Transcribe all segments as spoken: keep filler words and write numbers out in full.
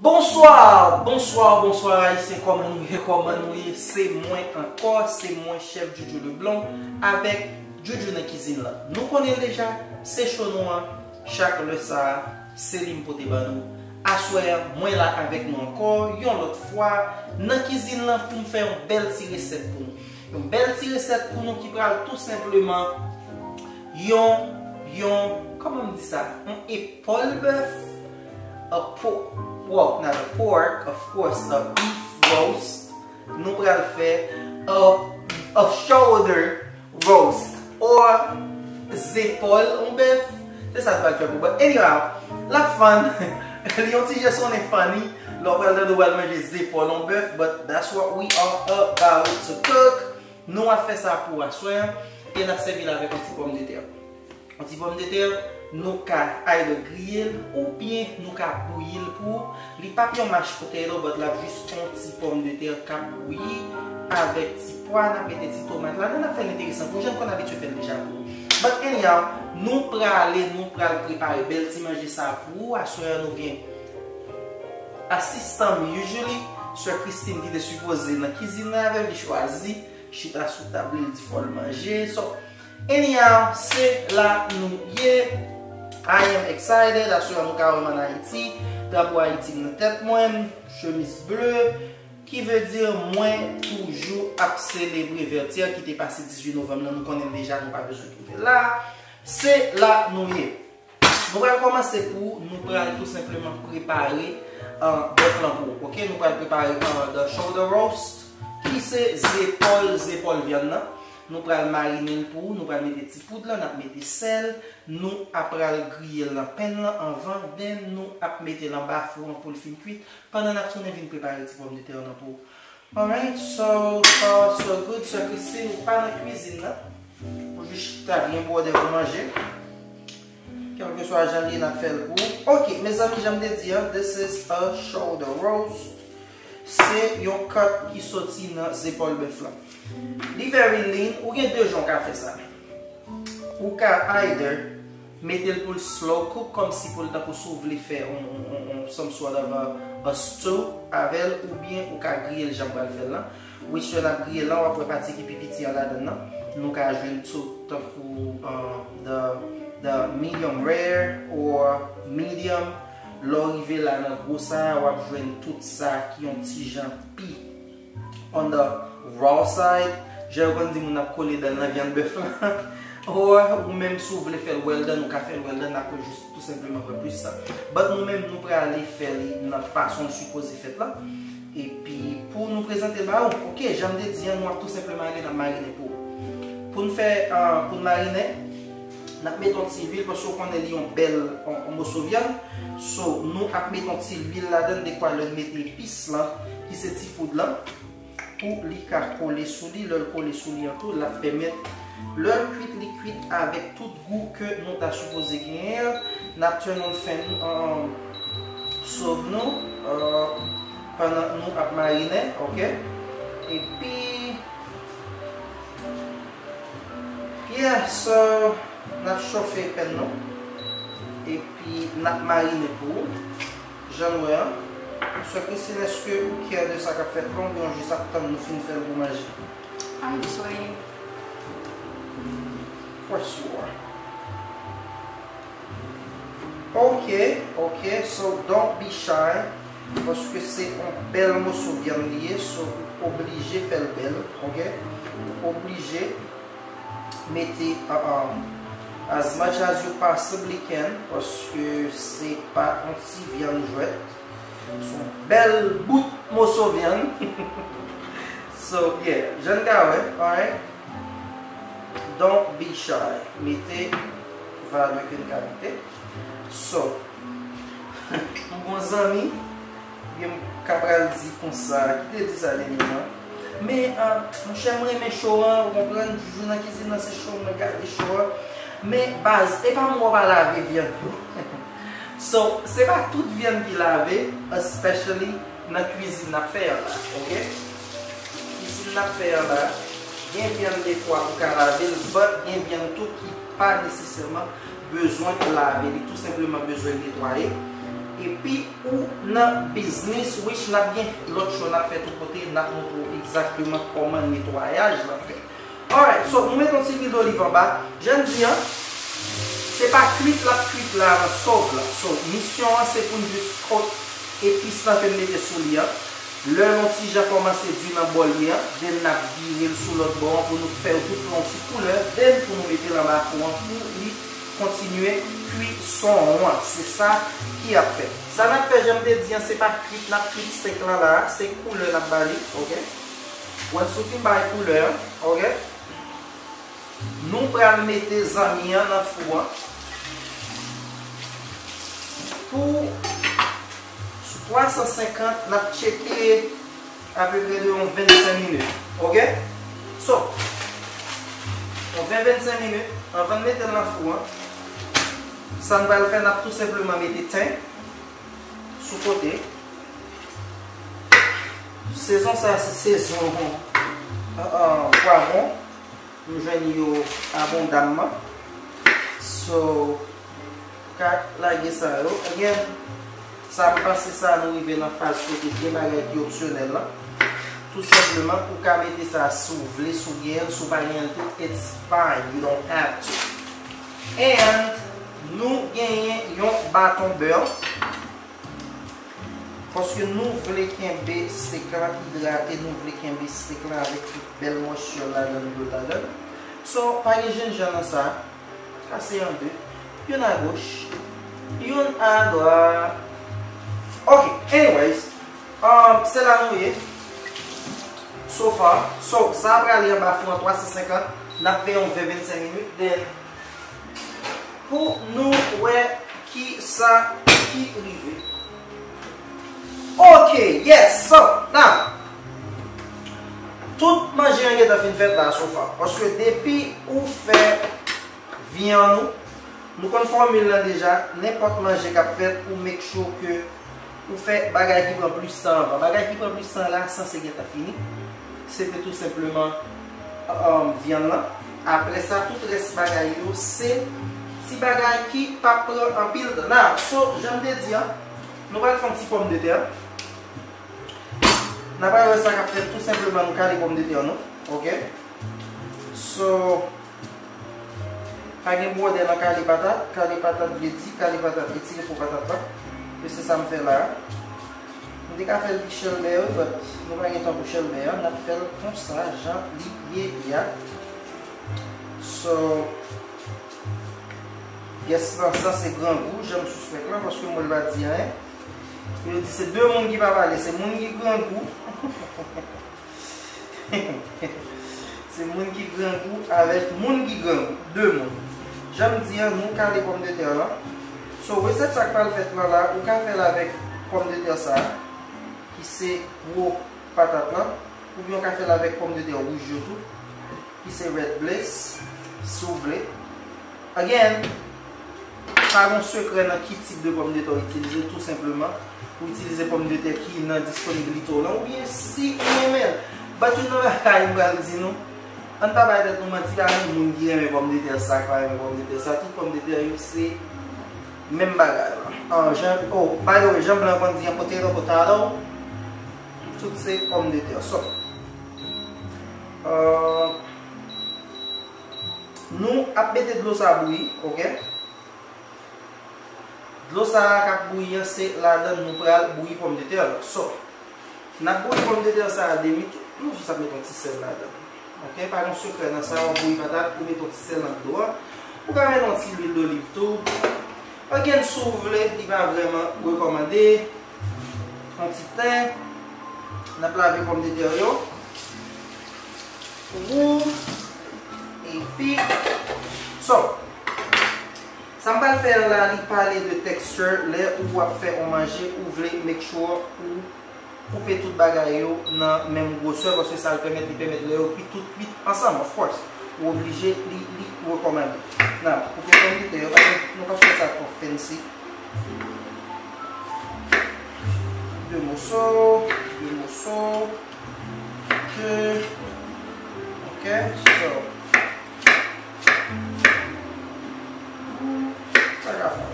Bonswa, bonswa, bonswa Ayisyen, kòman nou ye, kòman nou ye? Se mwen ankò, se mwen chèf Joujou Leblanc avèk Joujou nan kizin lan. Nou konnen l deja, se cho nou an, chak lè sa a, se li m pote ban nou. Aswè a, mwen la avèk nou ankò, yon lòt fwa, nan kizin lan pou m fè yon bèl ti resèt pou nou. Yon bèl ti resèt pou nou ki pral tou senpleman yon, yon, kòman m di sa? Yon epòl bèf, a po-, well, not a pork, of course, a beef roast. Nou pral fè a, a shoulder roast or zepòl yon bèf. Se sa n pral fè pou, but anyhow, l ap fun. Li yon ti jan sonnen funny lè w pral tande w pral manje zepòl yon bèf, but that's what we are about to cook. Nou ap fè sa pou aswè an, e n ap sèvi l avèk yon ti pòmdetè. Yon ti pòmdetè, nou ka either griye l oubyen nou ka bouyi l pou ou. Li p ap yon mashed potato, but l ap jis yon ti pòmdetè k ap bouyi avèk ti pwa, n ap mete ti tomat ladan, n ap fè l enteresan pou ou, jan n konn abitye fè l deja pou ou. But anyhow, nou prale, nou pral prepare bèl ti manje sa pou ou. Aswè an nou gen asistan m, usually, Sè Christine ki te sipoze nan kizin nan avè m, li chwazi chita sou tab li, li di fò l manje. So, anyhow, se la nou ye. I am excited. Aswè a nou ka wè m ann Ayiti. Drapo Ayiti m nan tèt mwen, chemiz ble, ki vle di mwen toujou ap selebre Vètyè ki te pase dizuit novanm nan. Nou konnen l deja, nou pa bezwen twouve l la. Se la nou ye. Nou pral kòmanse pou nou pral tou senpleman prepare, uh, bèf lan pou ou, oke? Nou pral prepare, uh, the shoulder roast, ki se zepòl, zepòl vyann nan. Nou pral marine l pou ou, nou pral mete ti poud lan, n ap mete sèl, nou ap pral griye l nan pen lan anvan, then nou ap mete l anba fou an pou l fin kwit, pandan n ap tounen vin prepare ti pòmdetè an nan pou ou. Alright, so far so good. Sè Christine, ou pa nan kwizin nan. Ou jis chita byen bwòdè pou manje. Kèlkeswa jan l ye, n ap fè l pou ou. Ok, mezanmi, jan m te di an, this is a shoulder roast. Se yon cut ki soti nan zepòl bèf lan. Li very lean, ou gen de jan w ka fè sa. Ou ka either mete l pou l slow cook, kòmsi pou l tankou si w vle fè on, on, on, on some sort of a, a stew avè l, oubyen ou ka griye l jan m pral fè l lan. Which lè n ap griye l lan, w ap wè pati ki pi piti an ladan l lan. Nou ka jwenn tou tankou, uh, the, the medium rare or medium. Lè w rive la nan gwo sa a, w ap jwenn tout sa ki yon ti jan pi on the raw side. Jan yo konn di moun ap kole dan nan vyann bèf lan. Or, ou menm si w vle fè l well done, ou ka fè l well done, n ap jis tou senpleman pran plis tan. But nou menm, nou prale fè li nan fason l sipoze fèt la. Epi, pou nou prezante l ba ou, ok, jan m te di an, nou ap tou senpleman ale nan marinen pou ou. Pou n fè, ah, pou n marinen, n ap mete yon ti lwil, paske w konnen li yon bèl, yon, yon moso vyann. So, nou ap mete yon ti lwil ladan l, dekwa lè n mete epis lan, ki se ti poud lan, pou li ka kole sou li. Lè l kole sou li an tou, l ap pèmèt, lè l kwit, li kwit avèk tout gou ke nou ta sipoze genyen an. N ap turn on fen nou, um, stove nou, uh, pandan nou ap marinen, ok? Epi, yeah, so, n ap chofe pen nou. Epi, n ap marinen pou ou. Jan nou wè an. Sè Christine, èske ou care de sa k ap fèt la, oubyen w jis ap tann nou fin fè l pou manje? I'm just waiting. Of course you are. Ok, ok, so don't be shy, paske se yon bèl moso vyann li ye, so ou oblije fè l bèl, ok? Ou oblije mete, uh, um, as much as you possibly can, paske se pa yon ti vyann jwèt. Se yon bèl bout moso vyann. So, yeah, jan n ka wè, alright? Don't be shy. Mete valè ke n ka mete. So, m gon zanmi, oubyen m ka pral di konsa, ki te di sa dènyèman. Men, ah, monchè, m renmen cho an, ou konprann, Joujou nan kizin nan, se cho, mwen gade cho an. Men, baz, e pa mwen w pa lave vyann yo. So, se pa tout vyann ki lave, especially nan kwizin n ap fè an la, ok? Kwizin n ap fè an la, gen vyann defwa ou ka lave l, but gen vyann tou ki pa nesesèman bezwen lave, li tou senpleman bezwen netwaye. Epi ou nan biznis, wich, n ap gen lòt show n ap fè tout kote, n ap montre w egzakteman kòman netwayaj lan fèt. Alright, so nou mete yon ti lwil doliv anba. Jan m di an, se pa kwit l ap kwit la nan sòs la. So, misyon an se pou n jis coat epis lan ke n mete sou li an. Lè l yon ti jan kòmanse di nan bòl li an, then n ap vire l sou lòt bò an pou nou fè yo tout pran yon ti koulè, then pou nou mete l anba fou an pou li kontinye kwison an. Se sa ki ap fèt. Sa n ap fè, jan m te di an, se pa kwit n ap kwit stèk lan la, se koulè n ap ba li, oke? Once ou fin ba l koulè an, oke? Nou pral mete zanmi an nan fou an. Pou twa san senkant, n ap tcheke apeprè de yon vennsenk minit. Oke? So, yon ven, vennsenk minit, anvan n mete l nan fou an, sa n pral fè, n ap tou senpleman mete ten sou kote. Sezon sa, se sezon, uh, uh, pwavwon. M jwenn yo abondamman. So, ka lage sa yo. Again, sa m panse sa nou rive nan faz kote gen bagay ki opsyonèl lan. Tou senpleman, ou ka mete sa si w vle, si w genyen l, si w pa genyen l tou, it's fine. You don't have to. And nou genyen yon baton bè. Paske nou vle kenbe stèk lan idrate, nou vle kenbe stèk lan avèk tout bèl moisture ladan l yo ladan l. So, pa gen jennjan nan sa. Kase an de. Youn agoch, youn adwat. Ok, anyways, um, se la nou ye. So far, so, sa a prale anba fou an twa san senkant. N ap fè yon ven, vennsenk minit, then pou nou wè ki sa ki rive. Ok, yes, so, now, tout manje an gentan fin fèt la, so far. Paske depi ou fè vyann ou, nou konn fòmil lan deja, nenpòt manje k ap fèt, ou make sure ke ou fè bagay ki pran plis tan anvan. Bagay ki pran plis tan la sanse gentan fini. Se te tou senpleman, um, vyann lan. Apre sa, tout rès bagay yo, se ti bagay ki p ap pran anpil tan. Now, so, jan m te di an, nou pral fè yon ti pòmdetè. N a pral wè sa k ap fèt, tou senpleman, nou kale pòmdetè nou. Ok? So, pa gen bwòdè nan kale patat. Kale patat vle di, kale patat, retire po patat la. E se sa m fè la a. M te ka fè l pi chèlbè, wi, but nou pa gen tan pou chèlbè a. N ap fè l konsa, jan li ye a. So, guess lan, sa se grangou, jan m sispèk lan, paske m wè l pa di anyen. Yo di se de moun ki pa pale, se moun ki grangou. Se moun ki grangou avèk moun ki grangou. De moun. Jan m di an, nou kale pòmdetè lan. So, resèt sa k pral fèt lan la, ou ka fè l avèk pòmdetè sa a, ki se gwo patat lan, oubyen ou ka fè l avèk pòmdetè wouj yo tou, ki se red bliss, si w vle. Again, pa gen sekrè nan ki tip de pòmdetè w itilize, tou senpleman, ou itilize pòmdetè ki nan disponiblite w lan, oubyen si ou renmen l. But you know, bagay m pral di nou, ann pa bay tèt nou manti, pa gen moun ki renmen pòmdetè sa, ki pa renmen pòmdetè sa, tout pòmdetè yo se menm bagay la. Ah, jan, oh, by the way, jan blan konn di an, potato, potato, tout se pòmdetè. So, euh, nou ap mete dlo sa bouyi, oke? Dlo sa a k ap bouyi an, se ladan l nou pral bouyi pòmdetè lan. So, n ap bouyi pòmdetè sa a demi tou, nou jis ap mete yon ti sèl ladan l. Oke, pa gen sekrè nan sa, w ap bouyi patat, ou mete yon ti sèl nan dlo a. Ou ka mete yon ti lwil doliv tou. Again, si w vle, li pa vrèman rekòmande. Yon ti ten. N ap lave pòmdetè yo. Pou epi. So, sa m pral fè la, li pale de texture. Lè ou ap fè yon manje, ou vle make sure ou koupe tout bagay yo nan menm gwosè, paske sa l pèmèt, li pèmèt lè yo kwit, tout kwit ansanm, of course. Ou oblije, li, li rekòmande. Nan, koupe pòmdetè yo, pa gen, nou pa fè sa twò fancy. De moso, de moso. De. Ok, so. Sa ka fè.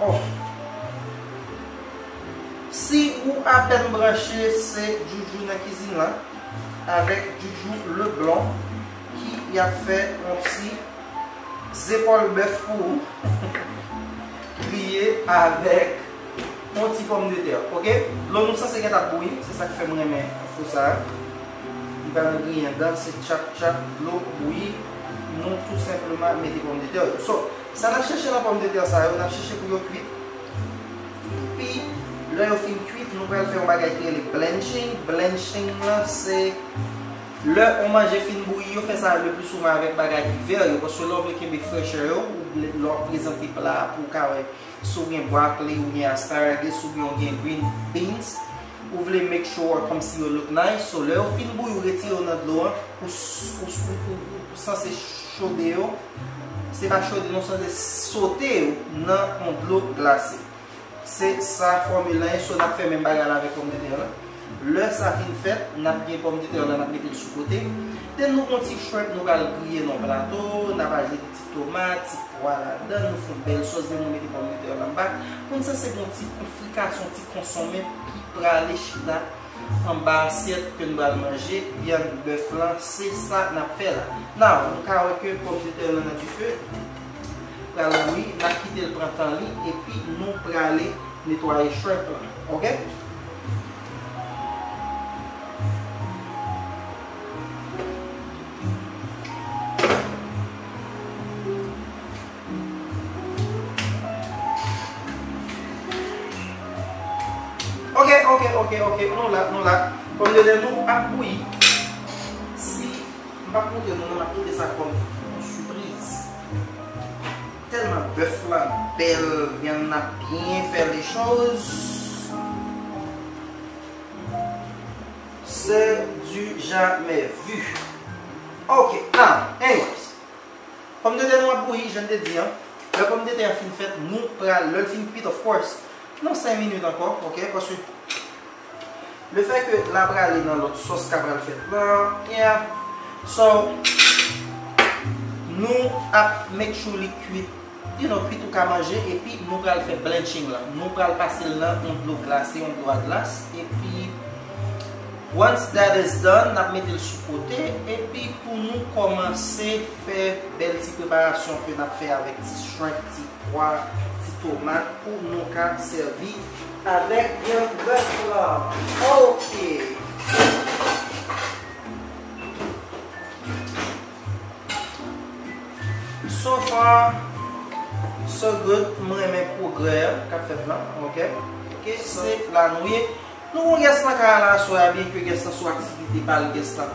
Bon. Ou apèn branche, se Djoudjou nan kizin lan avèk Djoudjou Leblon ki y ap fè yon ti zepòl bèf pou ou griye avèk yon ti pòmdetè, oke? Dlo nou sanse gentan ap bouyi, se sa k fè m renmen enfo sa a. Li pa nan griyen dan, se tchap tchap, dlo bouyi, nou tou senpleman mete pòmdetè yo. So, sa n ap chèche nan pòmdetè sa yo, n ap chèche pou yo kwit. Epi, lè yo fin kwit, nou pral fè yon bagay ki rele blanching. Blanching lan, se lè yon manje fin bouyi, yo fè sa le pli souvan avèk bagay ki vè yo, paske lè w vle kenbe frèchè yo, ou vle, lè w ap prezante pla a pou w ka wè si w gen broccoli, ou gen asparagus, oubyen w gen green beans, ou vle make sure kòmsi yo look nice. So, lè yo fin bouyi, ou retire yo nan dlo an, ou, s- ou, s- ou, ou, ou sanse chode yo. Se pa chode, non, sanse sote yo nan yon dlo glase. Se sa fòmil lan ye, so n ap fè menm bagay la avèk pòmdetè lan. Lè sa fin fèt, n ap gen pòmdetè lan, n ap mete l sou kote. Den nou gon ti shrimp nou pral griye nan plato, n ap ajoute ti tomat, ti pwa ladan, nou fè yon bèl sòs, den nou mete pòmdetè lan anba. Pou n sanse gon ti frikasyon, ti konsonmen, pi prale chita anba asyèt ke n pral manje vyann bèf lan, se sa n ap fè la. Now, nou ka wè ke pòmdetè lan nan dife pral bouyi, n ap kite l pran tan li, epi nou prale netwaye shrimp lan, oke? Oke, oke, oke, oke, nou la, nou la. Pòmdetè nou ap bouyi. Si m p ap montre nou, non, m ap kite sa kòm yon sipriz. Tèlman bèf la bèl, vyann nan byen fè lechòz. C'est du jamais vu. Ok, now, anyways. Pòmdetè nou ap bouyi, jan m te di an. Lè pòmdetè an fin fèt, nou pral, lè l fin kwit, of course, nan senk minit ankò, ok, paske le fè ke l ap prale nan lòt sòs k ap pral fèt lan, yeah. So, nou ap make sure li kwit, you know, kwit ou ka manje, epi nou pral fè blanching lan. Nou pral pase l nan yon dlo glase, yon dlo a glas, epi once that is done, n ap mete l sou kote, epi pou nou kòmanse fè bèl ti preparasyon ke n ap fè avèk ti shrimp, ti pwa, ti tomat pou nou ka sèvi avèk vyann bèf la. Ok. So far, so good. Mwen renmen pwogrè k ap fèt la. Ok. Ok, se la nou ye. Nou gon guest lan kay la aswè a, byenke guest lan sou aktivite pa l, guest lan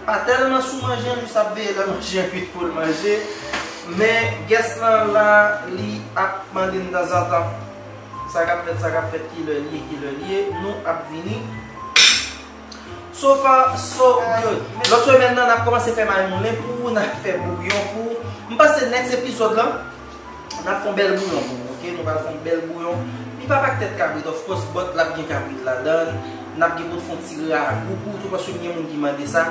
pa tèlman sou manje, l jis ap veye lè manje an kwit pou l manje. Men guest lan la, li ap mande n tanzantan sa k ap fèt, sa k ap fèt, kilè l ye, kilè l ye, nou ap vini. So far, so good. Lòt semèn nan, n ap kòmanse fè may moulen pou ou, n ap fè bouyon pou ou. M panse next episode lan, n ap fè yon bèl bouyon pou ou, ok? Nou pral fè yon bèl bouyon. Li p ap ak tèt kabrit, of course, but l ap gen kabrit ladan l. N ap gen pou n fè yon ti ragou pou ou tou, paske m gen moun ki mande sa.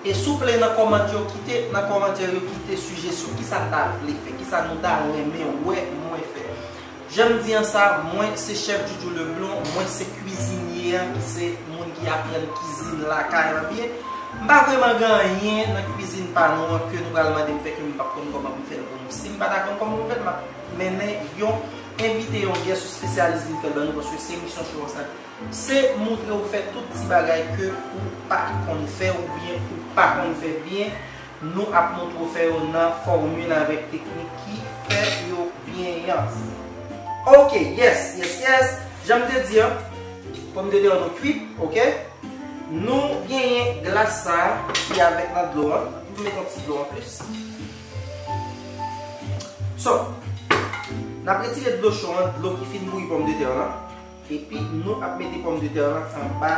E souple, nan kòmant yo, kite, nan kòmantè yo, kite sijesyon, kisa n ta vle fè, kisa nou ta renmen wè mwen fè. Jan m di an sa, mwen se chèf Djoudjou Leblon, mwen se kwizinye an, ki se moun ki aprann kizin lakay lan byen. M pa vrèman gen anyen nan kwizin pa nou an ke nou pral mande m fè ke m p ap konn kòman pou m fè l pou nou. Si m pa ta konn kòman pou m fè l, m ap mennen yon envite, yon guest, yon spesyalis vin fè l ban nou, paske se misyon show an sa. Se montre w fè tout ti bagay ke ou pa konn fè oubyen ou pa konn fè byen. Nou ap montre w fè yo nan fòmil avèk teknik ki fè yo byen an. Ok, yes, yes, yes. Jan m te di an, pòmdetè an nou kwit, ok? Nou genyen glas sa a ki avèk nan dlo an. M met yon ti dlo anplis. So, n ap retire dlo cho an, dlo ki fin bouyi pòmdetè an lan. Epi nou ap mete pòmdetè an anba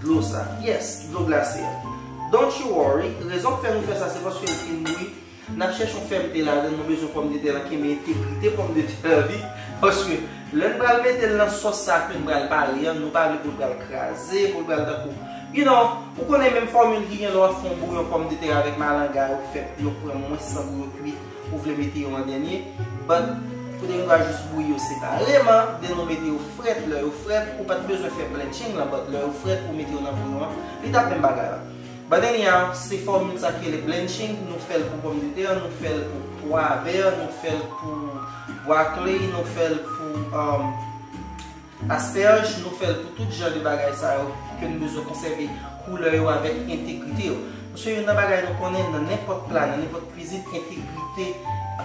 dlo sa. Yes, dlo glase an. Don't you worry, rezon k fè nou fè sa se paske l fin bouyi. N ap chèche yon fèmte ladan, nou bezwen pòmdetè lan kenbe entegrite pòmdetè lan wi. Paske lè n pral mete l nan sòs sa ke n pral pare an, nou pa vle pou l pral kraze, pou l pral tankou, you know, ou konnen menm fòmil ki gen lè w ap fè yon bouyon pòmdetè avèk malanga, yo fè, yo pran mwens tan pou yo kwit, ou vle mete yo an dènye. But Kote nou ka jis bouyi yo separeman, then nou mete yo frèt, lè yo frèt, ou pa t bezwen fè blanching lan, but lè yo frèt, ou mete yo nan bouyon an, li t ap menm bagay la. But anyhow, se fòmil sa ki rele blanching, nou fè l pou pòmdetè, nou fè l pou pwa vè, nou fè l pou bwakle, nou fè l pou, um, aspèj, nou fè l pou tout jan de bagay sa yo ke nou bezwen konsève koulè yo avèk entegrite yo. Paske youn nan bagay nou konnen nan nenpòt pla, nan nenpòt kwizin, entegrite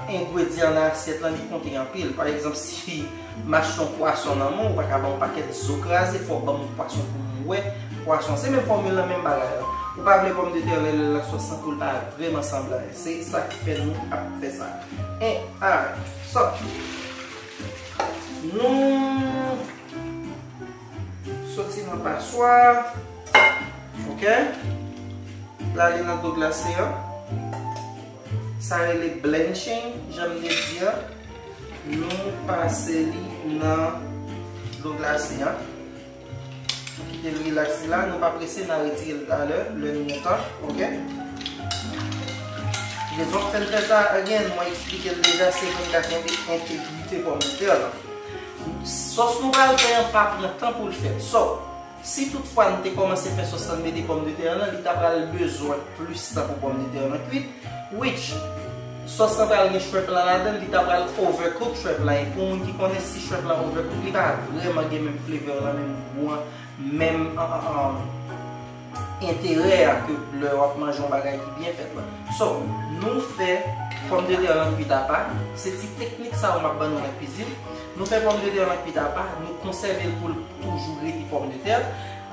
engredyan nan asyèt lan, li konte anpil. Pa egzanp, si m achte yon pwason nan men w, ou pa ka ban m yon pakèt zo kraze, fò w ban m yon pwason pou m wè pwason. Se menm fòmil lan, menm bagay la. Ou pa vle pòmdetè lè, lè, lè sòs lan pou l pa vrèman sanble anyen. Se sa ki fè nou ap fè sa. And, alright. So, nou soti nan paswa. Ok? L ale nan dlo glase an. Sa rele blanching, jan m te di a. Nou pase li nan dlo glase an. Nou kite l rilakse la, nou pa prese, n a retire l talè, lè n gen tan, ok? Rezon k fè n fè sa, again, mwen eksplike l deja, se pou n ka kenbe entegrite pòmdetè lan. Sòs nou pral fè an pa pran tan pou l fèt. So, si toutfwa n te kòmanse fè sòs lan, n mete pòmdetè an lan, li ta pral bezwen plis tan pou pòmdetè an lan kwit. Which, sòs lan pral gen shrimp lan ladan, li ta pral overcook shrimp lan. E pou moun ki konnen, si shrimp lan overcook, li pa vrèman gen menm flavor lan, menm gou an, menm, an, an, an, enterè a ke lè w ap manje yon bagay ki byen fèt la. So, nou fè pòmdetè lan kwit apa. Se ti teknik sa yo m ap ban nou nan kwizin. Nou fè pòmdetè lan kwit apa, nou konsève l pou l toujou rete pòmdetè.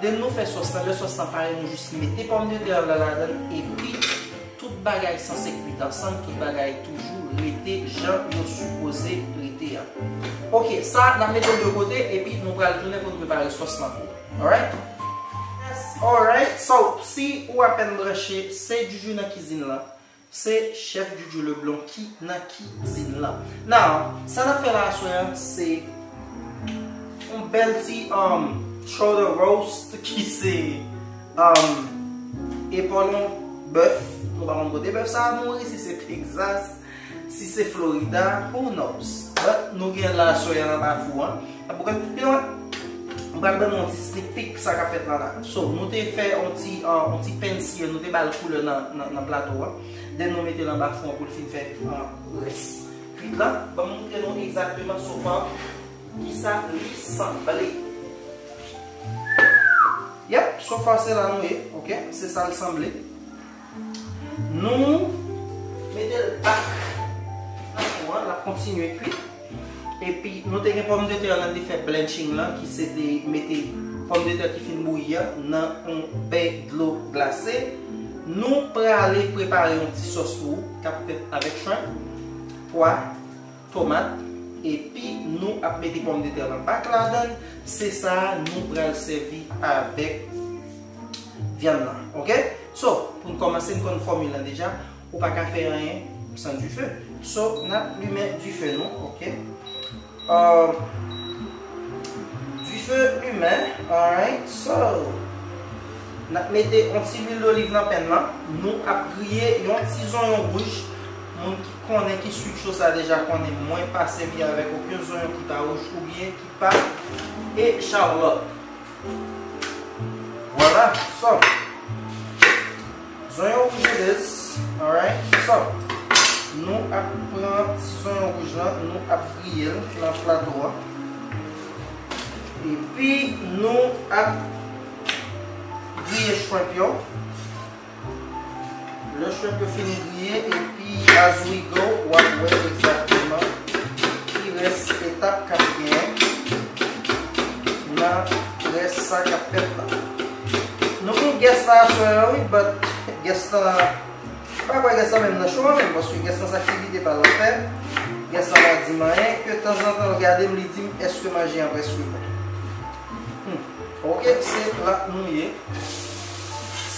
Then nou fè sòs lan. Lè sòs lan pare, nou jis mete pòmdetè lan ladan l, epi tout bagay sanse kwit ansanm, tout bagay toujou rete jan yo sipoze rete a. Ok, sa, n ap mete l de kote, epi nou pral tounen pou n prepare sòs lan pou ou. Alright? Yes, alright. So, si ou apèn branche, se Djoudjou nan kizin lan. Se chèf Djoudjou Leblon ki nan kizin lan. Now, sa n ap fè la aswè a, se yon bèl ti, um, shoulder roast ki se, um, epòl yon bèf. Nou pa konn kote bèf sa a mouri, si se Texas, si se Florida, who knows? But nou gen la aswè a anba fou an. Ap bouke, you know what? M pral ban nou yon ti sneak peek sa k ap fèt la la. So, nou te fè yon ti, uh, yon ti pensil, nou te ba l koulè nan, nan, nan plato an. Then nou mete l anba fou an pou l fin fè, uh, rès kwit la. Ban m montre nou egzakteman so far kisa li sanble. Yep, so far se la nou ye, ok? Se sa l sanble. Nou mete l back nan fou an, l ap kontinye kwit. Epi nou te gen pòmdetè lan te fè blanching lan, ki se te mete pòmdetè ki fin bouyi an nan yon bèy dlo glase. Nou prale prepare yon ti sòs pou ou k ap fèt avèk shrimp, pwa, tomat, epi nou ap mete pòmdetè lan back ladan l. Se sa a nou pral sèvi avèk vyann nan, ok? So, pou n kòmanse, n konn fòmil lan deja, ou pa ka fè anyen san dife. So, n ap limen dife nou, ok? Euh, dife limen, alright? So, n ap mete yon ti lwil doliv nan pèn lan. Nou ap griye yon ti zonyon wouj. Moun ki konnen ki sweet show sa deja konnen mwen pa sèvi avèk okenn zonyon ki pa wouj oubyen ki pa echalòt. Vwala, so, zonyon wouj it is, alright? So, nou ap pran ti zonyon wouj lan, nou ap griye l nan plato a. Epi, nou ap griye shrimp yo. Lè shrimp yo fin griye, epi as we go, w ap wè egzakteman ki rès etap k ap genyen nan rès sa k ap fèt la. Nou gen guest la aswè a, wi, but guest la, m pa kwè guest la menm nan show an menm, paske guest la se aktivite pa l l ap fè. Guest la pa di m anyen, ke tanzantan l gade m, li di m, èske manje an prèske prè? Hmm. Ok, se la nou ye.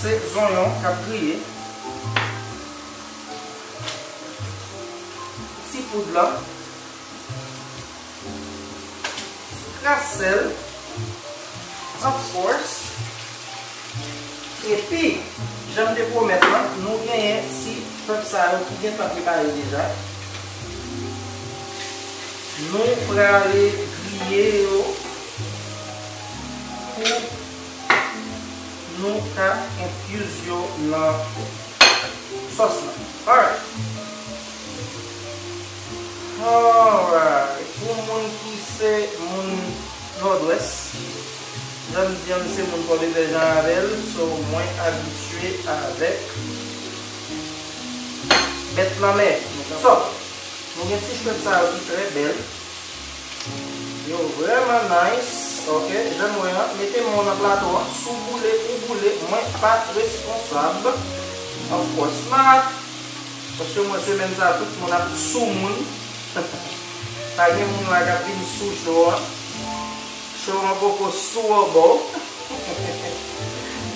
Se zonyon k ap griye. Ti poud la. Ti kras sèl. Of course. Epi, jan m te pwomèt lan, nou genyen ti shrimp sa yo ki gentan prepare deja. Nou prale griye yo pou nou ka enfuse yo nan sòs la. Alright. Alright. Pou moun ki se moun Nòdwès, jan m di an, m se moun Pòdepè, Jan Ravel, so mwen abitye avèk bèt lanmè. So, nou gen ti shrimp sa yo ki trè bèl. Yo vrèman nice. Ok, jan nou wè an, mete men w nan plato an. Si w boule, ou boule, mwen pa responsab. Of course not. Paske mwen, semèn sa, tout moun ap sou moun. Pa gen moun la k ap vin sou show an. Show an poko sou anbò.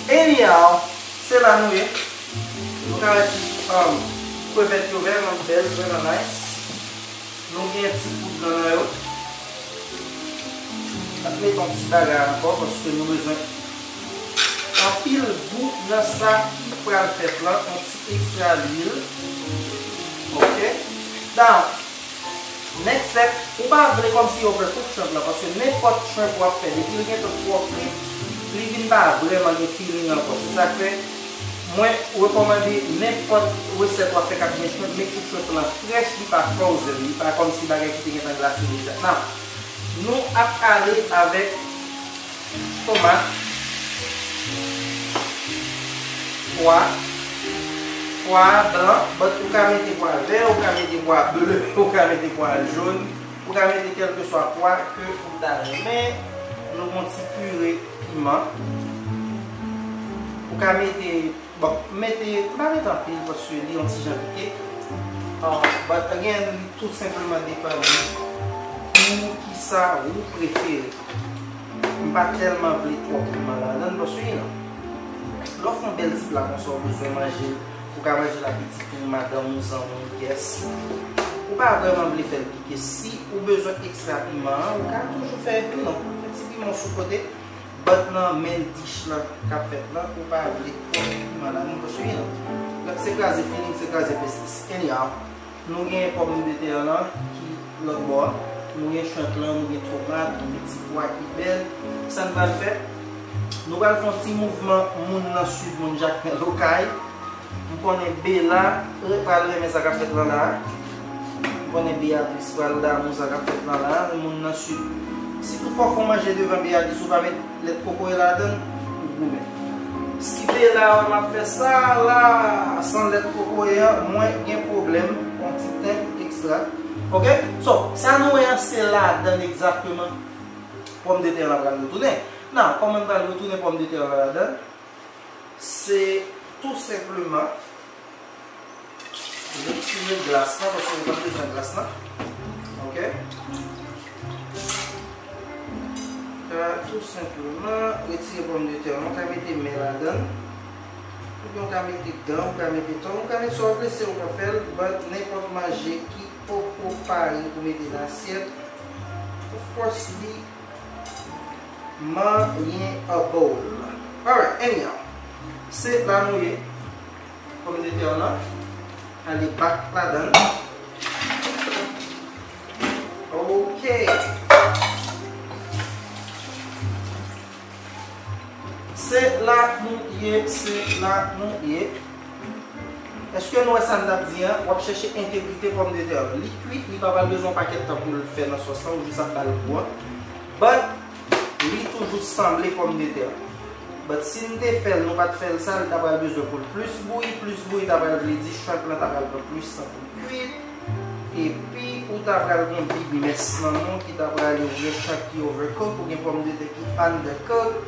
Anyhow, se la nou ye. Nou ka wè ti, um, krevèt yo vrèman bèl, vrèman nice. Nou gen ti poud nan yo. N ap met yon ti bagay ankò paske nou bezwen anpil gou nan sa ki pral fèt lan, yon ti ekstra lwil. Ok. Now, next step, ou pa vle kòmsi overcook shrimp lan, paske nenpòt shrimp w ap fè, depi l gentan twò frit, li vin pa vrèman gen feeling ankò. Se sa k fè mwen rekòmande nenpòt resèt w ap fè k ap gen shrimp, make sure shrimp lan fresh, li pa frozen, li pa kòmsi bagay ki te gentan glase deja. Now, nou ap ale avèk tomat, pwa, pwa blan, but ou ka mete pwa vè, ou ka mete pwa ble, ou ka mete pwa jòn, ou ka mete kèlkeswa pwa ke ou ta renmen. Nou gon ti pire piman. Ou ka mete, bon, mete, m pa mete anpil paske li yon ti jan pike. Ah, but again, li tou senpleman depann pou kisa ou prefere. M pa tèlman vle twòp piman ladan l, paske, you know, lè w fè yon bèl ti pla konsa, ou bezwen manje l, ou ka manje l ak pitit ou, madanm ou, zanmi w, guest. Ou pa vrèman vle fè l pike. Si ou bezwen ekstra piman an, ou ka toujou fè, you know, yon ti piman sou kote. But nan main dish lan k ap fèt lan, ou pa vle twòp piman ladan l, paske, you know, lè se kraze feeling, se kraze pestis. Anyhow, nou gen pòmdetè lan ki lòt bò a. Nou gen shrimp lan, nou gen tomat, nou gen ti pwa ki bèl. Sa n pral fè? Nou pral fè yon ti mouvman moun nan sid, moun Jakmèl okay. M konnen Bela pral renmen sa k ap fèt lan la. M konnen Beatrice pral damou sa k ap fèt lan la. Moun nan sid. Si toutfwa w fè yon manje devan Beatrice, ou pa met lèt kokoye ladan, ou goumen. Si Bela wè m ap fè sa la san lèt kokoye an, mwen gen pwoblèm, yon ti ten ekstra. Ok? So, sa nou wè an, se ladan egzakteman pòmdetè lan pral retounen. Nan, kòman n pral retounen pòmdetè lan ladan? Se tou senpleman retire glas lan, paske nou pa bezwen glas lan. Ok? Ka tou senpleman retire pòmdetè an. Ou ka mete men ladan l. Oubyen ou ka mete dan, ou ka mete tong, ou ka mete sa w vle, se ou k ap fè l, but nenpòt manje ki poko pare pou mete nan asyèt, of course, li manyen a bowl. Alright, anyhow. Se la nou ye. Pòmdetè lan ale bak ladan l. Ok. Se la nou ye, se la nou ye. Èske nou wè sa m t ap di an? W ap chèche entegrite pòmdetè an. Li kwit, li pa pral bezwen yon pakèt tan pou l fè nan sòs lan, ou jis ap ba l gou an. But, li toujou sanble pòmdetè an. But si n te fè l, nou pa t fè l sa, li ta pral bezwen pou l plis bouyi, plis bouyi ta pral vle di shrimp lan ta pral pran plis tan pou l kwit. Epi ou ta pral gen big mess nan men w ki ta pral ouvri chak ki overcook, ou gen pòmdetè ki undercook.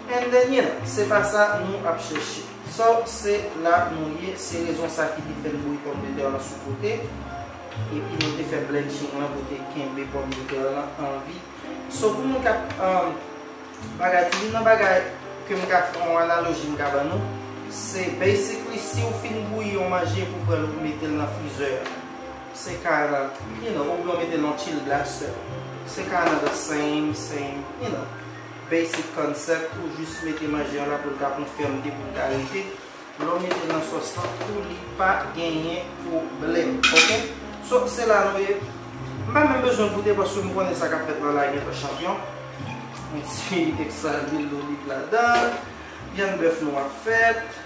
And then, you know, se pa sa nou ap chèche. So, se la nou ye, se rezon sa ki te fè n bouyi pòmdetè lan sou kote. Epi nou te fè blanching lan pou te kenbe pòmdetè lan an vi. So, pou moun k ap, um, bagay, youn nan bagay ke m ka fè, yon analoji m ka ban nou, se basically si w fin bouyi yon manje pou pran l ou mete l nan frizè a, se kinda, you know, oubyen w mete l nan chill blaster, se kinda the same, same, you know, basic concept, ou jis mete manje an la pou l ka pran fèmte, pou l ka rete. Lè w mete l nan sòs lan, pou li pa genyen pwoblèm. Ok? So, se la nou ye. M pa menm bezwen goute paske m konnen sa k ap fèt lan la gentan chanpyon. Yon ti ekstra lwil doliv ladan. Vyann bèf nou ap fèt.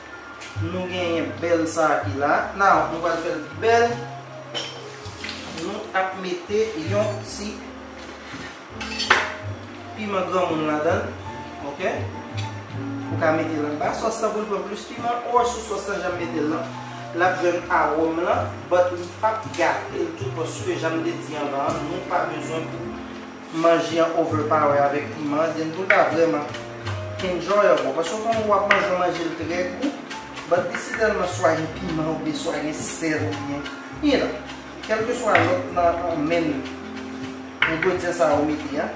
Nou genyen bèl sa a ki la. Now, nou pral fè l pi bèl. Nou ap mete yon ti piman granmoun ladan l, oke? Ou ka mete l anba sòs lan pou l pran plis piman, or sou sòs lan jan m mete l lan, l ap jwenn awòm lan, but li p ap gate l tou, paske jan m te di anvan an, nou pa bezwen pou manje an overpower avèk piman, then pou l ta vrèman enjoyable. Paske kòm w ap manje, w manje l trè gou, but li si tèlman swa gen piman oubyen swa gen sèl oubyen, you know, kèlkeswa lòt nan, nan men ingredyan sa yo mete a,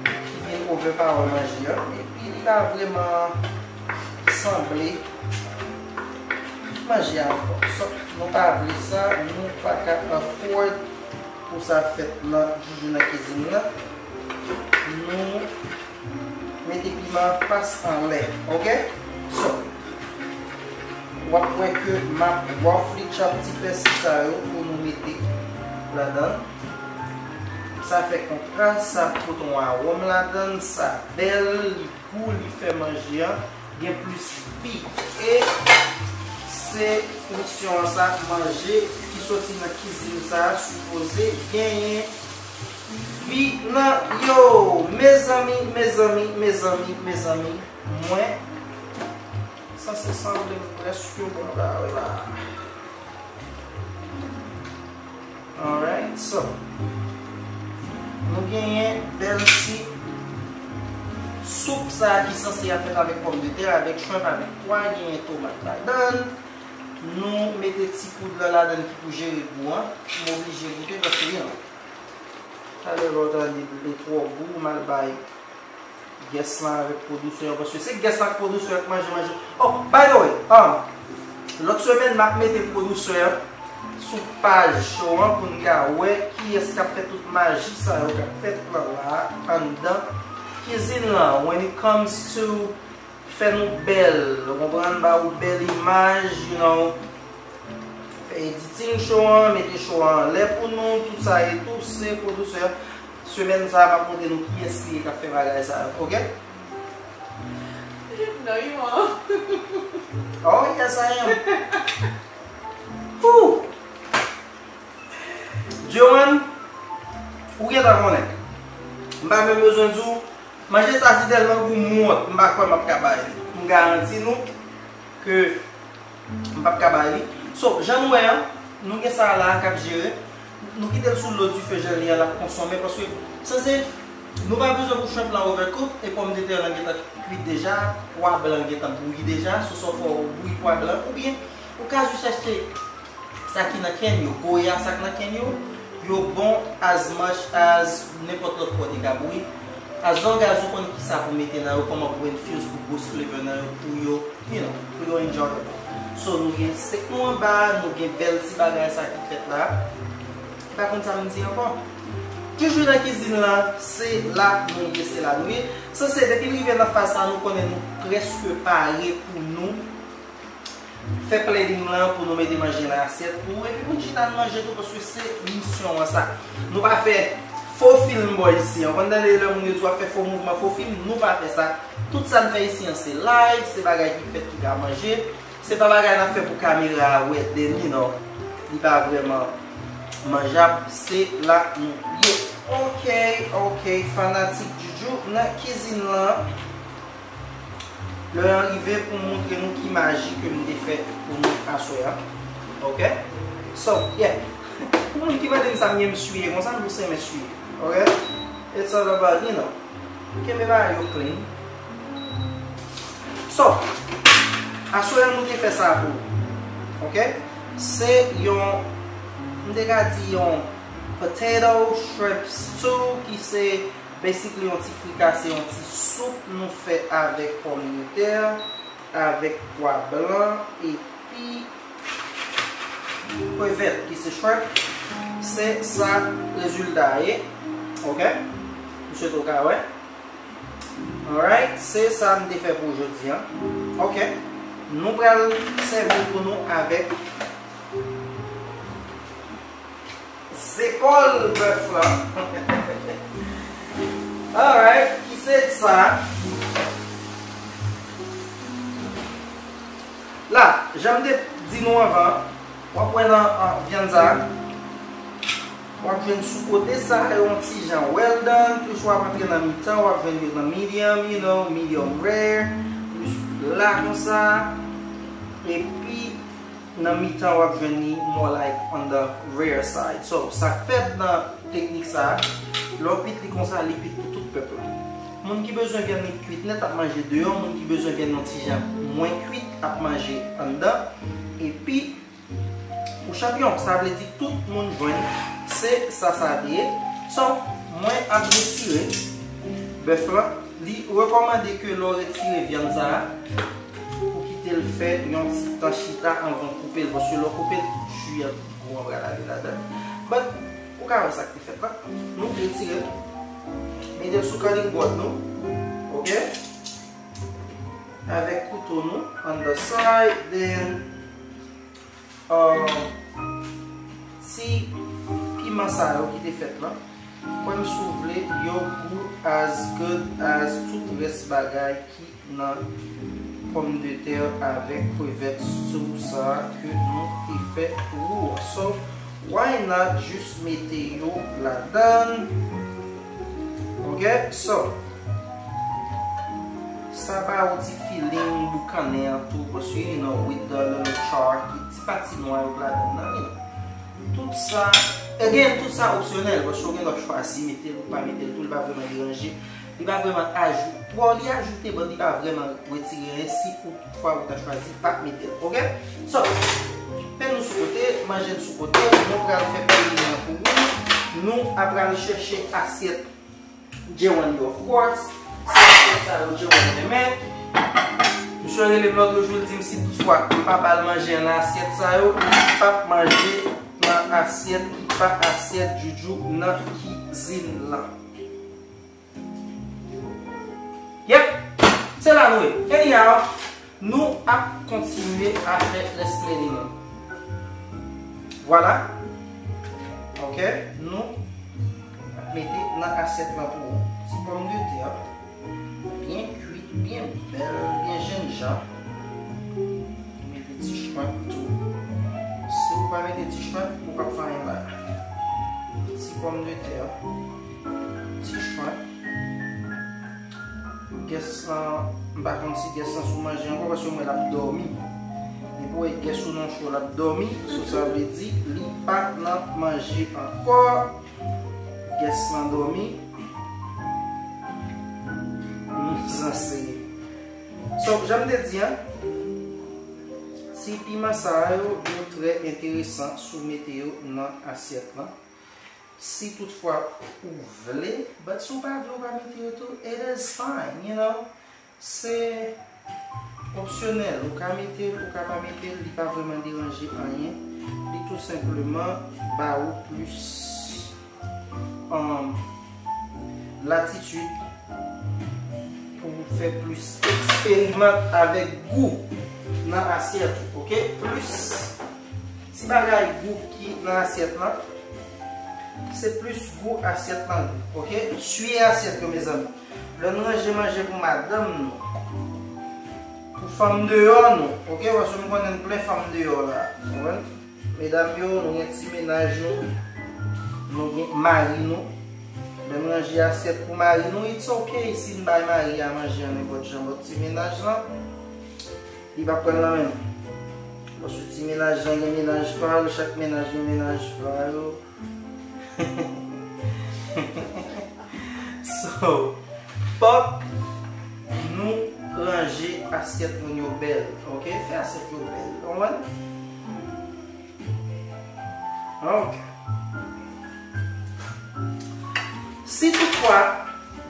ki vin overpower manje a, epi li pa vrèman sanble manje a ankò. So, nou pa vle sa, nou pa ka afford pou sa fèt nan joujou nan kizin nan. Nou mete piman fas anlè, oke? So, w ap wè ke m ap roughly chop ti pèsi sa yo pou nou mete ladan. Sa fè kontras, sa pote yon awòm ladan, sa bèl, li gou, li fè manje an gen plis vi. E se miksyon an sa, manje ki soti nan kizin sa a sipoze genyen vi nan yo. Mezanmi, mezanmi, mezanmi, mezanmi, mwen sanse sanble m prèske bon la, wi la. Alright, so, nou genyen bèl ti soup sa a ki sanse ap fèt avèk pòmdetè, avèk shrimp, avèk pwa, genyen tomat ladan l. Nou mete ti poud lan ladan l ki pou jere gou an. M oblije goute paske, you know, talè lè w tande l twò gou, m al bay guest lan avèk pwodisè an, paske se guest lan ak pwodisè an k manje manje. Oh, by the way, um, lòt semèn, m ap mete pwodisè an sou paj show an pou n ka wè kiyès k ap fè tout maji sa yo k ap fèt lan la, anndan kizin lan, when it comes to fè nou bèl, ou konprann, ba ou bèl imaj, you know, fè editing show an, mete show an anlè pou nou, tout sa e tou, se pwodisè. Semèn sa a, m ap montre nou kiyès li ye k ap fè bagay sa yo, oke? No, you won't. Oh, yes, I am. Whew! Joanne, ou gentan konnen. M pa menm bezwen di w, manje sa si tèlman gou m wont, m pa kwè m ap ka bay li. M garanti nou ke m p ap ka bay li. So, jan nou wè an, nou gen sa la k ap jere. Nou kite l sou lo dife jan li an, l ap konsonmen, paske sanse nou pa bezwen pou shrimp lan overcook, e pòmdetè lan gentan kwit deja, pwa blan gentan bouyi deja, so sa w fè w bouyi pwa blan, oubyen ou ka jis achte sa ki nan can yo, goya sa k nan can yo, yo bon as much as nenpòt lòt pwa w te ka bouyi. As long as ou konn kisa pou mete nan yo, kòman pou infuse, pou boost flavor nan yo, pou yo, you know, pou yo enjoyable. So, nou gen sèk nou anba, nou gen bèl ti bagay sa ki fèt la. M pa konn sa m di ankò. Toujou nan kizin lan, se la nou ye, se la nou ye. Sanse, depi n rive nan faz sa, nou konnen nou prèske pare pou nou fè plating lan pou nou mete manje nan asyèt pou ou, epi pou n chita n manje tou, paske se misyon an sa. Nou pa fè fo film bò isi an. Ou konn tande lè moun yo di w ap fè fo mouvman, fo film, nou pa fè sa. Tout sa n fè isi an se live, se bagay ki fèt ki ka manje. Se pa bagay n ap fè pou kamera a wè, then, you know, li pa vrèman manjab, se la nou ye. Ok, ok, fanatik Djoudjou nan kizin lan. Lè an rive pou m montre nou ki maji ke m te fè pou nou aswè a. Ok? So, yeah. Pou moun ki mande m sa m gen m siye konsa, m jis renmen siye. Ok? It's all about, you know, kenbe bagay yo clean. So, aswè a nou te fè sa pou ou. Ok? Se yon, m te ka di yon potato shrimp stew ki se basically yon ti frikase, yon ti soup nou fè avèk pòmdetè, avèk pwa blan, epi krevèt, ki se shrimp. Se sa rezilta a ye. Ok? M swete w ka wè. Alright, se sa m te fè pou jodi a. Ok. Nou pral sèvi l pou nou avèk Zepòl bèf la. Alright, ki se sa? La, jan m te di nou anvan, w ap wè nan, an, vyann sa, w ap jwenn sou kote sa, yo yon ti jan well done, plis w ap antre nan mitan, w ap jwenn yo nan medium, you know, medium rare, plis la konsa, epi nan mitan w ap jwenn li more like on the rare side. So, sa k fèt nan teknik sa, lè w kwit li konsa, li kwit pou tout pèp la. Moun ki bezwen vyann li kwit nèt ap manje deyò, moun ki bezwen vyann yon ti jan mwen kwit ap manje anndan. Epi, ou chanpyon, sa vle di tout moun jwenn, se sa sa te ye. So, mwen ap retire bèf lan. Li rekòmande ke lè w retire vyann sa a, ou kite l fè yon ti tan chita anvan w koupe l, paske lè w koupe l, ji a gwo an pral ale ladan. But, ou ka wè sa k te fèt la. Nou retire l, mete l sou cutting board nou, ok? Avèk kouto nou, on the side, then, uh, ti piman sa yo ki te fèt la. Kwè m si w vle, yo gou as good as tout rès bagay ki nan pòmdetè avèk krevèt stew sa ke nou te fè pou ou an. So, why not just mete yo ladan? Ok, so, sa ba ou ti feeling boukannen an tou, paske, you know, with the little char, ki ti pati nwa yo k ladan nan, you know. Tout sa, again, tout sa opsyonèl, paske w gen dwa chwazi mete l ou pa mete l tou, li pa vrèman deranje, li pa vrèman ajoute, bon, li ajoute, but li pa vrèman retire anyen si ou toutfwa ou ta chwazi pa mete l, ok? So, pen nou sou kote, manje n sou kote, nou pral fè peri an pou ou, nou ap pral chèche asyèt Djewann yo, of course. Se asyèt sa yo Djewann renmen. Misye rele m lòt jou, l di m si toutfwa m pa ba l manje nan asyèt sa yo, li p ap manje nan asyèt ki pa asyèt Djoudjou nan kizin lan. Yep! Se la nou ye. Anyhow, nou ap kontinye a fè lesplening an. Vwala. Ok, nou ap mete nan asyèt lan pou ou. Ti pòmdetè, byen kwit, byen bèl, byen jènjan. Mete ti shrimp tou. Si ou pa mete ti shrimp, ou p ap fè anyen la. Ti pòmdetè, ti shrimp. Gès lan, m pa konn si gès lan sou manje ankò, paske m wè l ap dòmi. Depi w wè gès ou nan cho, l ap dòmi, so sa vle di li pa nan manje ankò. Gès lan dòmi. Mezanmi. So, jan m te di an, ti piman sa yo, yo trè enteresan si w mete yo nan asyèt lan. Si toutfwa ou vle, but si w pa vle, ou pa mete yo tou, it is fine, you know. Se opsyonèl, ou ka mete l, ou ka pa mete l, li pa vrèman deranje anyen. Li tou senpleman ba ou plis, um, latitid pou w fè plis eksperimant avèk gou nan asyèt ou, ok? Plis ti bagay gou ki nan asyèt lan, se plis gou asyèt lan gou, ok? Siye asyèt yo, mezanmi. Lè n ranje manje pou madanm nou, pou fanm deyò nou, ok? Paske m konnen n plen fanm deyò la, konprann? Medam yo, nou gen ti menaj nou, nou gen mari nou. Lè n ranje asyèt pou mari nou, it's ok si n bay mari a manje an nenpòt jan, but ti menaj lan, li p ap pran l nan men nou. Paske ti menaj lan gen menaj pa l, chak menaj gen menaj pa yo. So, pòk, nou ranje asyèt moun yo bèl, ok? Fè asyèt yo bèl, konprann? Ok. Si toutfwa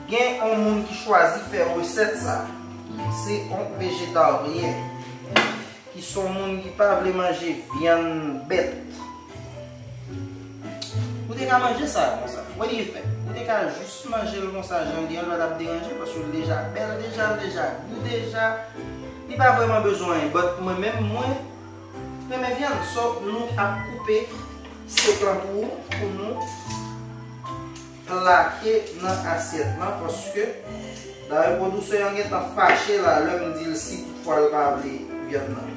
gen yon moun ki chwazi fè resèt sa, se yon vejetaryen, ki se yon moun ki pa vle manje vyann bèt, ou te ka manje sa konsa. What do you think? Ou te ka jis manje l konsa, jan l ye an, l pa t ap deranje, paske l deja bèl deja, l deja gou deja. Li pa vrèman bezwen anyen. But mwen menm, mwen renmen vyann. So, nou ap koupe Sekan pou, pou nou plake nan asyèt lan, paske dayè pwodiktè an gentan fache la lè m di l si toutfwa l pa vle vyann nan.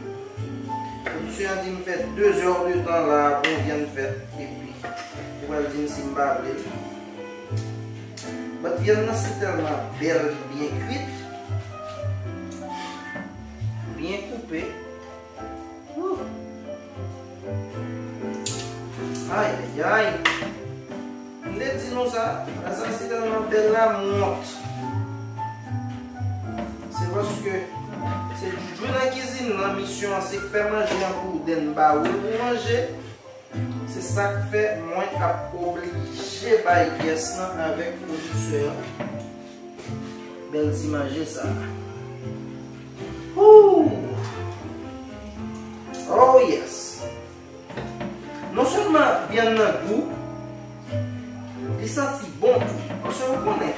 Pwodiktè an di m fè de zè de tan la pou vyann fèt, epi li pral di m si m pa vle l. But vyann nan si tèlman bèl, li byen kwit, byen koupe. Woo! Ay, ay, ay. M te di nou sa, sa se tèlman bèl la, m wont. Se paske se Djoudjou nan kizin nan, misyon an se fè manje an pou w, then ba ou l pou manje. Se sa k fè mwen ap oblije bay pyès lan avèk pwodiktè an. Bèl ti manje sa. Ooh! Oh yes! Non sèlman vyann nan gou, li santi bon tou. Paske ou konnen,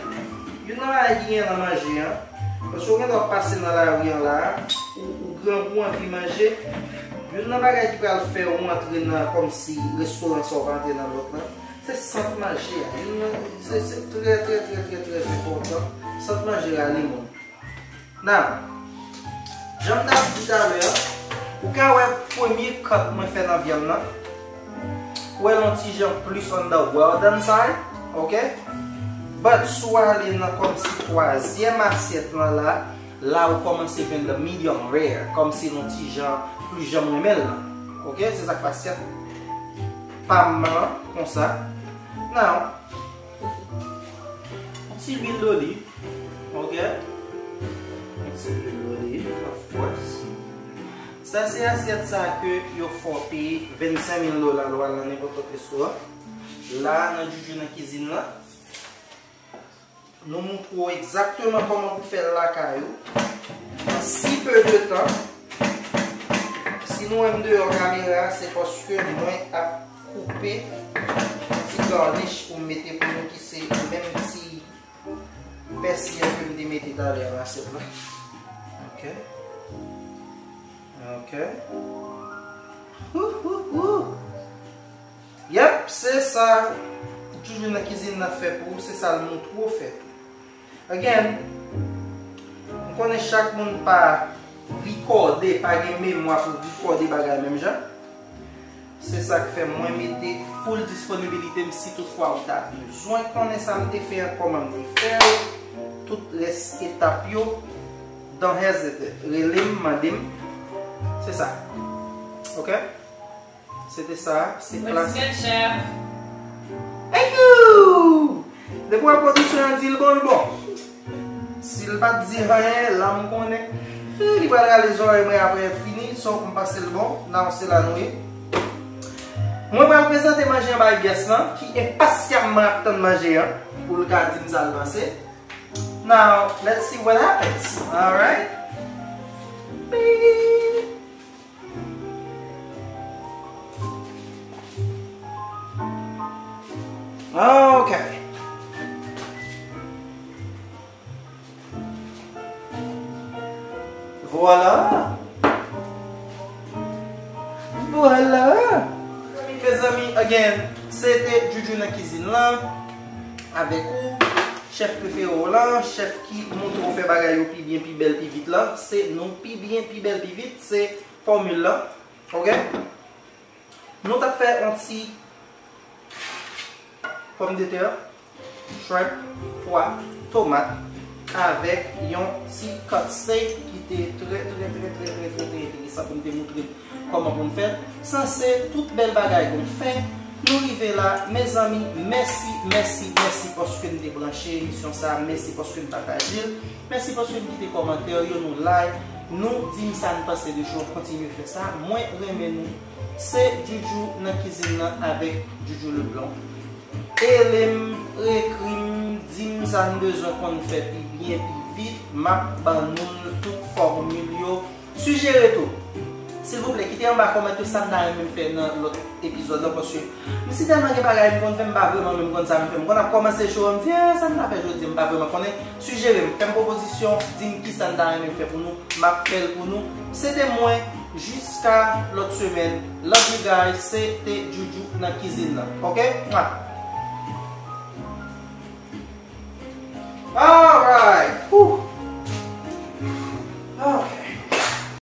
youn nan bagay ki gen nan manje an, paske ou gen dwa pase nan lari an la, ou, ou grangou anvi manje, youn nan bagay ki pral fè ou antre nan kòmsi restoran sa ou pa antre nan lòt lan, se sant manje a. Youn nan, se, se trè, trè, trè, trè, trè enpòtan. Sant manje rale moun. Now, jan m t ap di talè a, ou ka wè premye cut mwen fè nan vyann nan, ou wè l yon ti jan plis on the well done side, ok? But si w ale nan kòmsi twazyèm asyèt lan la, la ou kòmanse jwenn the medium rare, kòmsi l yon ti jan plis jan m renmen l lan, ok? Se sa k fè asyèt pa m lan konsa. Now, yon ti lwil doliv. Ok? Yon ti lwil doliv, of course. Sa se asyèt sa ke yo fè w peye vennsenk mil dola lè w al nan nenpòt lòt restoran. La, nan Djoudjou nan kizin lan, nou montre w egzakteman kòman pou fè l lakay ou. An si peu de tan, si nou wè m deyò kamera, se paske mwen ap koupe yon ti garnish pou m mete pou nou ki se menm ti pèsi an ke m te mete talè nan asyèt la. Ok. Ok. Wouhouhou. Yep, se sa Djoudjou nan kizin nan fè pou ou, se sa l montre w fè tou. Again, m konnen chak moun pa rikòde, pa gen memwa pou rikòde bagay menm jan. Se sa k fè mwen mete full disponibilite m si toutfwa ou ta bezwen konnen sa m te fè an, kòman m te fè l, tout rès etap yo, don't hesitate. Rele m, mande m. Se sa. Ok? Se te sa, se klas. Respè, chèf. Thank you! Depi w wè pwodiksyon an di l bon, l bon. Si l pa t di anyen, la m konnen. Eh, li pral rale zòrèy mwen apre fini, so m pase l bon, now se la nou ye. Mwen pral prezante manje an bay guest lan, ki enpasyamman ap tann manje an, pou l ka di m sa l panse. Now, let's see what happens. Alright? Beep. Ok. Vwala. Vwala. Mezanmi, again, se te Djoudjou nan kizin lan. Avèk ou, chèf prefere w lan, chèf ki montre w fè bagay yo pi byen, pi bèl, pi vit lan. Se nou pi byen, pi bèl, pi vit, se fòmil lan. Ok? Nou t ap fè yon ti pòmdetè, shrimp, pwa, tomat, avèk yon ti cut steak ki te trè, trè, trè, trè, trè, trè, trè enteresan pou m te montre n kòman pou n fè l. Sa se tout bèl bagay pou n fè. Nou rive la, mezanmi, mèsi, mèsi, mèsi paske n te branche emisyon sa, mèsi paske n pataje l. Mèsi paske n kite kòmantè yo, nou like, nou di m sa n panse de show, kontinye fè sa. Mwen renmen nou. Se Djoudjou nan kizin nan avèk Djoudjou Leblanc. Ele m, ekri m, di m sa n bezwen konn fè pi byen, pi vit, m ap ban nou tout fòmil yo. Sijere tou. Silvouplè, kite anba kòmantè sa n ta renmen m fè nan lòt epizòd la, paske m si tèlman gen bagay m konn fè, m pa vrèman menm konn sa m fè. M konn ap kòmanse show an, m di, ah, sa m ta fè jodi a, m pa vrèman konnen. Sijere m, fè m pwopozisyon, di m kisa n ta renmen m fè pou nou, m ap fè l pou nou. Se te mwen, Jiska lòt semèn, love you guys, se te Djoudjou nan kizin nan. Ok? Mwa. Alright. Whew. Ok.